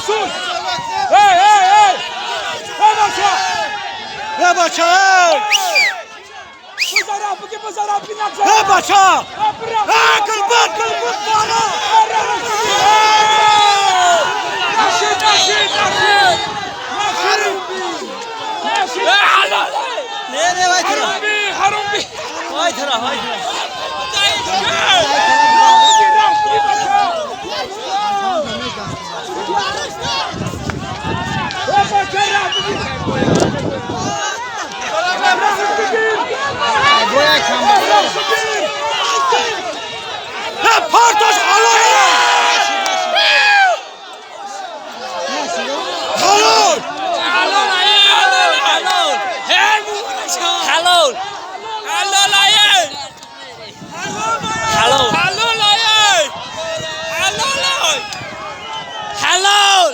Расул! Эй, эй, эй! Эй, бача! Э, бача, эй! Бизара, буги, бизара, бинак. Э, бача! Э, калбат, калбат, бара! Рашид, Рашид, Рашид! Рашид! Рашид! Не, не, вай тра. Ҳарумби, ҳарумби! Вай тра, вай тра. Буги, рафт, буги, бача! Э, бача, рафт, буги! Расул, буги! Рафт, буги! Э, партош, ҳалол! Ҳалол! Halol, halol. Halol. Halol, halol. Halol. Halol.